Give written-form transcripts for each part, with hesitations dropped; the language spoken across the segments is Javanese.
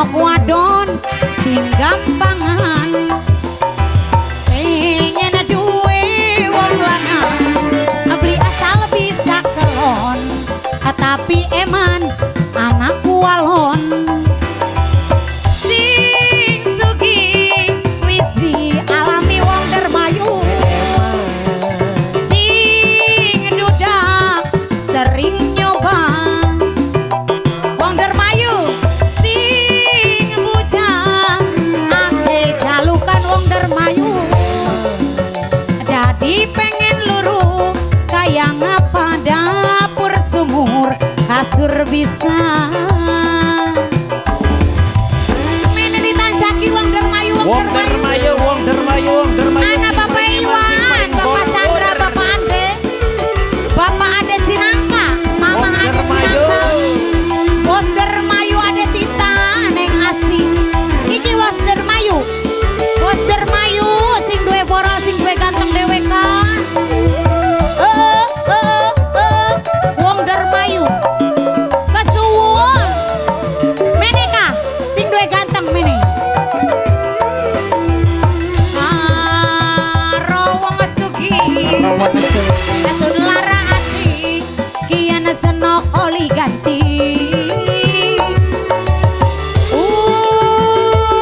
Senok wadon sing gampangan, pengen duwe wong lanang beli asal bisa kelon, tapi eman anak walon. Sing sugih wis dialami wong Dermayu, sing duda sering nyoba wong Dermayu, sing bujang akeh jalukan wong Dermayu. Jadi pengen luru kaya ngapa dapur sumur kasur bisa. Mene ditancaki wong Dermayu, wong Wong Dermayu. Dermayu, wong Dermayu, wong Dermayu. Ana Bapak Iwan, Bapak Chandra, Bapak Ande, Bapak Ade Cinangka, Mama Wong Ade Dermayu. Cinangka, Bos Dermayu Ade Tita, Neng Asti. Iki Bos Dermayu, Bos Dermayu, sing duwe borol, sing duwe ganteng dhewe kan. Eh, eh, eh, wong Dermayu. Kesuwun. Mene kah, sing duwe ganteng mene. Karo wong sugih asun lara ati, kian senok oli ganti.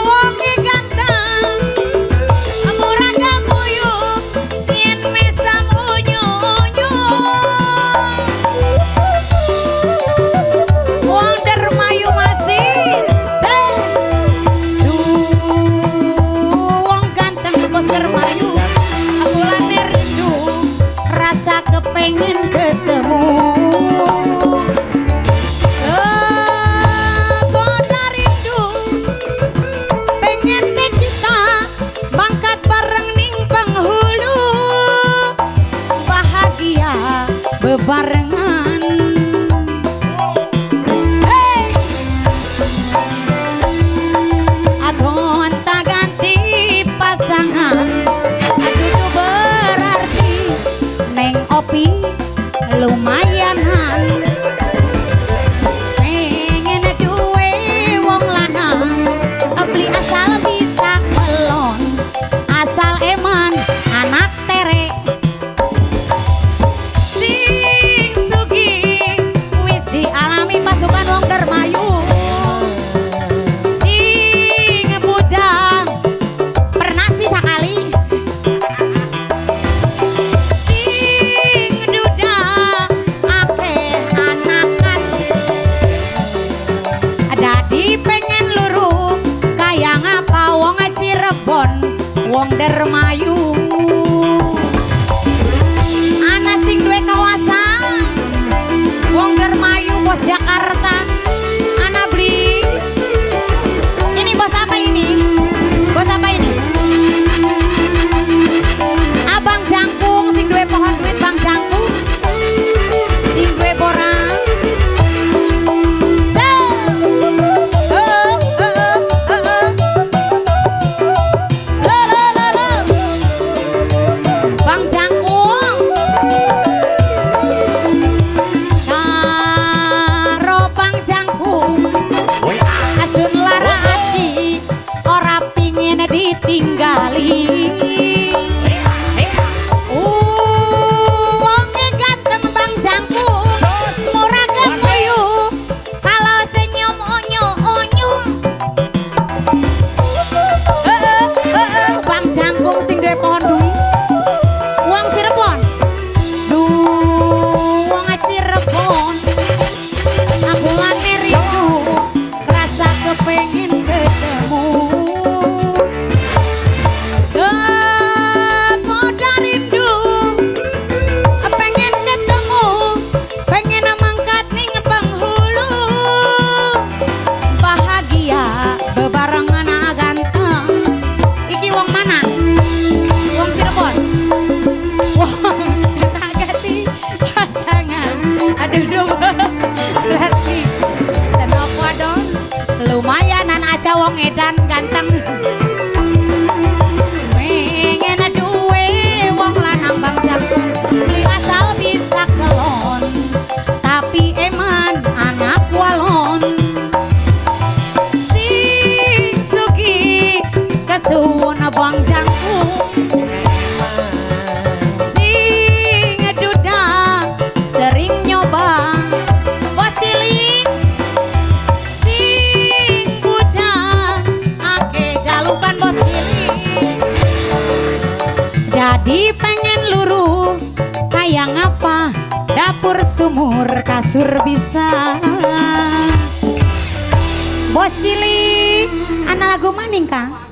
Wonge ganteng murah gemuyuk yen mesam unyu-unyu. Wong Dermayu masih. Duh, wong ganteng bos Dermayu, mulane rindu rasa kepengen ketemu. Goda rindu pengen deh kita mangkat bareng ning penghulu, bahagia bebarengan. Hey! Gonta ganti pasangan aduh berarti neng opi lumayanan. Pengen duwe wong lanang beli asal bisa kelon, asal eman anak tere. Sing sugih wis dialami pasukan wong Dermayu, sing bujang pernah sih sekali, sing duda akeh anakan. Dadi pengen luru kaya ngapa wong Cirebon, wong Dermayu. Ana sing duwe kawasan wong Dermayu bos Jakarta. Ana beli. Ini bos apa ini? Bos apa ini? Abang Jangkung sing duwe pohon duit, Bang Jangkung. Sing duwe borang. Eh, eh, eh, eh. Lo, lo, lo, lo. Bang Jangkung. Karo Bang Jangkung asun lara ati ora pingin ditinggali. Wonge ganteng Bang Jangkung, murah gemuyuh kalau senyum unyu-unyu. Eh, eh, eh, eh, Bang Jangkung sing duwe pohon duit. Wong Cirebon. Duh, wong Cirebon. Aku lane rindu, rasa kepengin ketemu. Goda rindu, pengen ketemu, pengen mangkat ning penghulu. Bahagia bebarengan ganteng. Iki wong mana? Wong Cirebon. Wong tak ganti pasangan. Aduh, duh, berarti senok wadon lumayanan aja wong edan ganteng. Pengen duwe wong lanang Bang Jangkung, beli asal bisa kelon, tapi eman anak walon. Bang jangkung sing duda sering nyoba. Bos cilik sing bujang ake jalukan bos cilik. Jadi pengen luruh kayak ngapa, dapur sumur kasur bisa. Bos cilik, ana lagu maning, Kang?